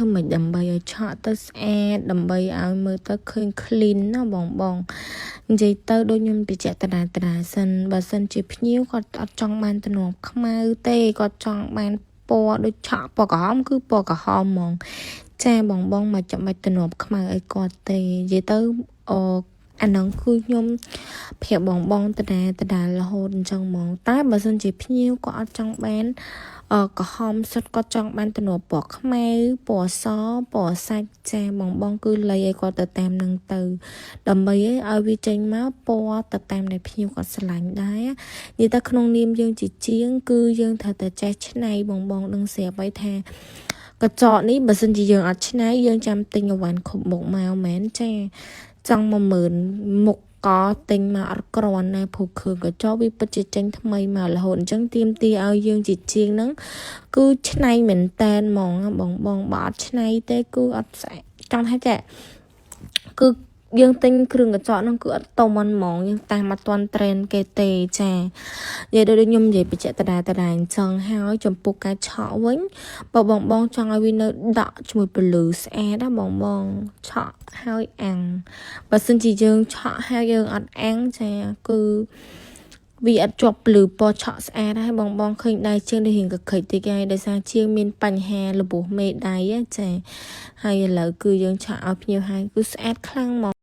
ធ្វើម៉េចដើម្បីឲ្យឆក់ទៅស្អាតដើម្បីឲ្យមើលទៅឃើញ clean ណាបងបងនិយាយទៅដូចខ្ញុំបញ្ជាក់តាតាសិនបើសិនជាភ្ញៀវគាត់អត់ចង់បានទំនាប់ខ្មៅទេគាត់ចង់បានពណ៌ដូចឆក់ពណ៌ក្រហមគឺពណ៌ក្រហមហ្មងចាបងបងមកចាំបាច់ទំនាប់ខ្មៅអីគាត់ទេនិយាយទៅអអាហ្នឹងគឺខ្ញុំប្រាប់បងបងតដាតដារហូតអញ្ចឹងហ្មងតែបើសិនជាភ្ញៀវក៏អត់ចង់បានអឺក្រហមសុទ្ធគាត់ចង់បានទំនាប់ពណ៌ខ្មៅពណ៌សពណ៌សាច់ចាបងបងគឺលៃឲ្យគាត់ទៅតាមនឹងទៅដើម្បីឲ្យវាចេញមកពណ៌ទៅតាមដែលភ្ញៀវគាត់ស្រឡាញ់ដែរនិយាយទៅក្នុងនាមយើងជាជាង គឺយើងត្រូវតែចេះឆ្នៃបងបងដឹងស្រាប់ហើយថាកញ្ចក់នេះបើសិនជាយើងអត់ឆ្នៃយើងចាំទិញអវ៉ាន់គ្រប់មុខមកមែនចាចង់10000មុខក៏ទិញមកអត់ក្រាន់ដែរព្រោះគ្រឿងកញ្ចក់វាពិតជាចេញថ្មីមករហូតអញ្ចឹងទៀមទីឲ្យយើងជាជាងហ្នឹងគឺឆ្នៃមែនតែនហ្មងបងបងបើអត់ឆ្នៃទេគឺអត់ស្អាតចង់ថាចេះគឺយើងទិញគ្រឿងកញ្ចក់ហ្នឹងគឺអត់តមិនហ្មងយើងតាមអត់ទាន់ trend គេទេចានិយាយដូចខ្ញុំនិយាយបច្ចេកតាតាអញ្ចឹងហើយចំពោះការឆក់វិញបើបងបងចង់ឲ្យវានៅដក់ជាមួយពលឺស្អាតណាបងបងឆក់ហើយអាំងបើសិនជាយើងឆក់ហើយយើងអត់អាំងចាគឺវាអត់ជាប់ពលឺពណ៌ឆក់ស្អាតហើយបងបងឃើញដៃជាងដូចរៀងកក្រិចតិចហើយដោយសារជាងមានបញ្ហារបួសមេដៃចាហើយឥឡូវគឺយើងឆក់ឲ្យភ្ញៀវហើយគឺស្អាតខ្លាំងហ្មង។